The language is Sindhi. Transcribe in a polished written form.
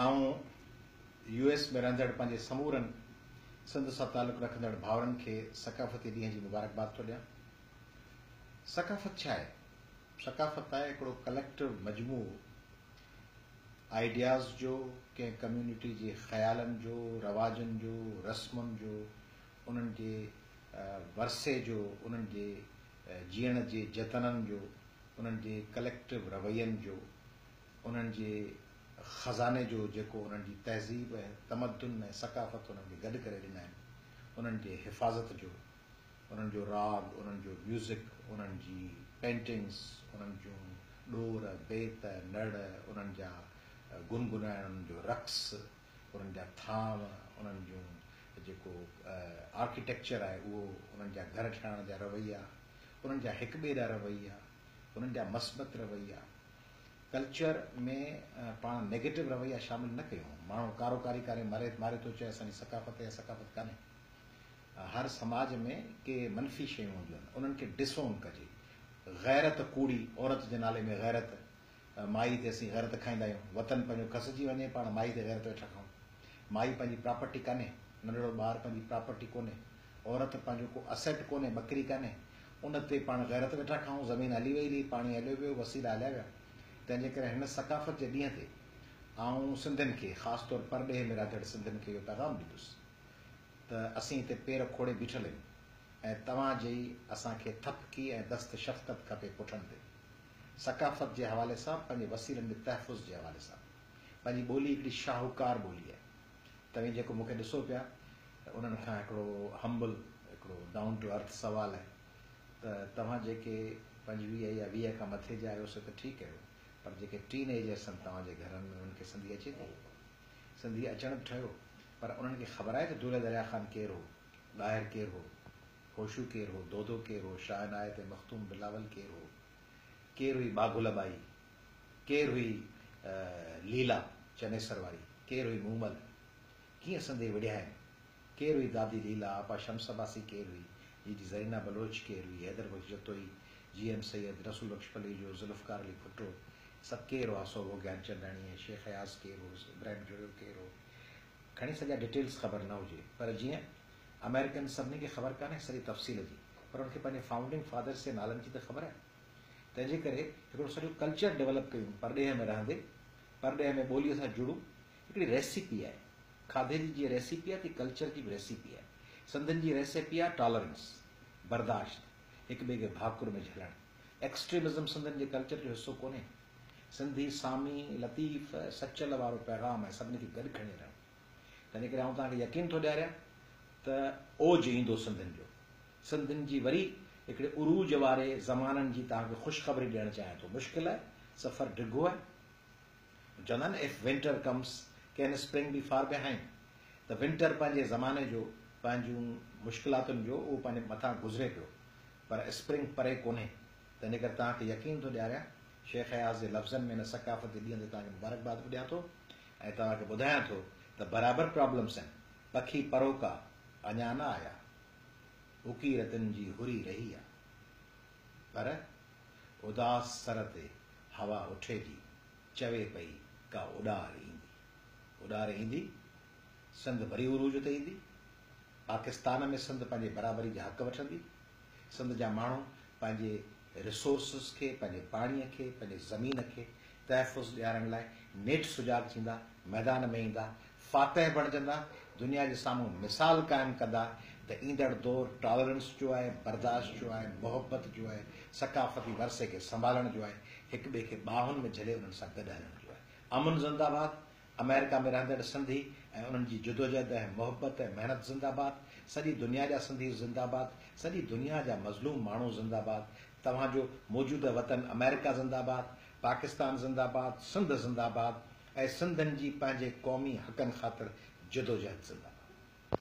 آئون يو ايس ۾ رهندڙ پنهنجي سمورن سنڌ سان تعلق رکندڙ ڀائرن کي ثقافتي ڏينهن جي مبارڪباد ٿو ڏيان. ثقافت ڇا آهي؟ ثقافت آهي هڪڙو ڪليڪٽو مجموعو آئيڊياز جو، ڪنهن ڪميونٽي جي خيالن جو، رواجن جو، رسمن جو، انهن جي ورثي جو، انهن جي جيئڻ جي جتنن جو، انهن جي ڪليڪٽو روين جو، انهن جي خزاني جو جيڪو انهن جي تهذيب ۽ تمدن ۽ ثقافت انهن کي گڏ ڪري ڏنا آهن، انهن جي حفاظت جو، انهن جو راڳ، انهن جو ميوزڪ، انهن جي پينٽنگس، انهن جون ڏور، بيت، نڙ، انهن جا گنگنائڻ، انهن جو رقص، انهن جا ٿانو، انهن جون جيڪو آرڪيٽيڪچر آهي اهو، انهن جا گهر ٺاهڻ جا رويا، انهن جا هڪ ٻئي ڏانهن رويا، انهن جا مثبت رويا. ڪلچر ۾ پاڻ نيگيٽو رويا شامل نه ڪيون. ماڻهو ڪارو ڪاري ڪاري مري ماري ٿو چئي اسان جي ثقافت اها ثقافت ڪانهي. هر سماج ۾ ڪي منفي شيون هونديون آهن انهن کي ڊس اون ڪجي. غيرت ڪوڙي عورت جي نالي ۾ غيرت مائي تي اسين غيرت کائيندا آهيون. وطن پنهنجو کسجي وڃي پاڻ مائي تي غيرت ويٺا کائون. مائي پنهنجي پراپرٽي ڪانهي. ننڍڙو ٻار پنهنجي پراپرٽي ڪونهي. عورت پنهنجو ڪو اسيٽ ڪونهي ٻڪري ڪانهي. ان تي پاڻ غيرت ويٺا کائون، زمين هلي وئي هلي، پاڻي هليو ويو، وسيلا هليا ويا. تنهن جي ڪري هن ثقافت جي ڏينهن تي آئون سنڌين کي، خاص طور پرڏيهه ۾ رهندڙ سنڌين کي اهو پيغام ڏيندس ته اسين هتي پير کوڙي بيٺل آهيون ۽ توهان جي ئي اسان کي ٿپڪي ۽ دست شفقت کپي پٺن تي. ثقافت جي حوالي سان، پنهنجي وسيلن جي تحفظ جي حوالي سان. پنهنجي ٻولي هڪڙي شاهوڪار ٻولي آهي. توهين جيڪو مون کي ڏسو پيا ته انهن کان هڪڙو همبل، هڪڙو ڊائون ٽو ارٿ سوال آهي ته توهان جيڪي 25 يا 20 کان مٿي جا آهيو سي ته ٺيڪ آهيو پر جيڪي ٽين ايجرس آهن توهان جي گهرن ۾ انهن کي سنڌي اچي ٿي؟ سنڌي اچڻ به ٺهيو پر انهن کي خبر آهي ته دولهه دريا خان ڪير هو؟ ڏاهر ڪير هو؟ هوشو ڪير هو؟ دودو ڪير هو؟ شاهه عنايت ۽ مخدوم بلاول ڪير هو؟ ڪير هئي ٻاگهل ٻائي؟ ڪير هئي ليلا چنيسر واري؟ ڪير هئي مومل؟ ڪيئن سنڌي وڙهيا آهن؟ ڪير هئي دادي ليلا؟ آپا شمس عباسي ڪير هئي؟ جيجي زرينا بلوچ ڪير هئي؟ حيدر بخش جتوئي، جي ايم سيد، رسول بخش پليجو، ذوالفقار علي ڀٽو سڀ ڪير هئا؟ سوڀو گيانچنداڻي ۽ شيخ اياز ڪير هو؟ ابراهيم جويو ڪير هو؟ کڻي سڄا ڊيٽيلز خبر نه هجي پر جيئن آمريڪن سڀني کي خبر ڪانهي سڄي تفصيل جي پر ان کي پنهنجي فائونڊنگ فادرس جي نالن جي ته خبر آهي. تنهن جي ڪري هڪڙو سڄو ڪلچر ڊولپ ڪيون پرڏيهه ۾ رهندي، پرڏيهه ۾ ٻوليء سان جڙون، هڪڙي ريسيپي آهي. کاڌي جي جيئن ريسيپي آهي تيئن ڪلچر جي به ريسيپي آهي. سنڌين جي ريسيپي آهي ٽالرنس، برداشت، هڪ ٻئي کي ڀاڪر ۾ جهلڻ. ايڪسٽريمزم سنڌين جي ڪلچر جو حصو ڪونهي. سنڌي سامي، لطيف، سچل وارو پيغام آهي سڀني کي گڏ کڻي هلڻ. تنهن جي ڪري آئون توهان کي يقين ٿو ڏياريان ته اوج ايندو سنڌين جو. سنڌين جي وري هڪڙي عروج واري زمانن جي توهان کي خوشخبري ڏيڻ چاهيان ٿو. مشڪل آهي، سفر ڊگهو آهي. چوندا آهن نه If winter comes, can spring be far behind? ته ونٽر پنهنجي زماني جو، پنهنجون مشڪلاتن جو اهو پنهنجي مٿان گذري پيو پر اسپرنگ پري ڪونهي. تنهنجي ڪري توهان کي يقين ٿو ڏياريان، شيخ اياز جي لفظن ۾ هن ثقافتي ڏينهن تي توهان کي مبارڪباد به ڏيان ٿو ۽ توهان کي ٻڌايان ٿو ته برابر پرابلمس آهن، پکي پروڪا اڃا نه آيا. اڪير تن جي هري رهي آ. پر اداس سر تي هوا اٺي ٿي، چوي پئي ڪا اڏار ايندي. اڏار ايندي، سنڌ وري عروج تي ايندي. پاڪستان ۾ سنڌ پنهنجي برابري جا حق وٺندي. سنڌ جا ماڻهو پنهنجي ريسورسز کي، پنهنجي پاڻيء کي، پنهنجي زمين کي تحفظ ڏيارڻ لاء نيٺ سجاڳ ٿيندا، ميدان ۾ ايندا، فاتح بڻجندا، دنيا جي سامهون مثال قائم ڪندا ته ايندڙ دور ٽالرنس جو آهي، برداشت جو آهي، محبت جو آهي، ثقافتي ورثي کي سنڀالڻ جو آهي، هڪ ٻئي کي ٻانهن ۾ جهلي انهن سان گڏ هلڻ جو آهي. امن زنده باد، آمريڪا ۾ رهندڙ سنڌي ۽ انهن جي جدوجهد ۽ محبت ۽ محنت زنده باد، سڄي دنيا جا سنڌي زنده باد، سڄي دنيا جا مظلوم ماڻهو زنده باد، توهان جو موجوده وطن آمريڪا زنده باد، پاڪستان زنده باد، سنڌ زنده باد ۽ سنڌين جي پنهنجي قومي حقن خاطر جدوجهد زنده باد.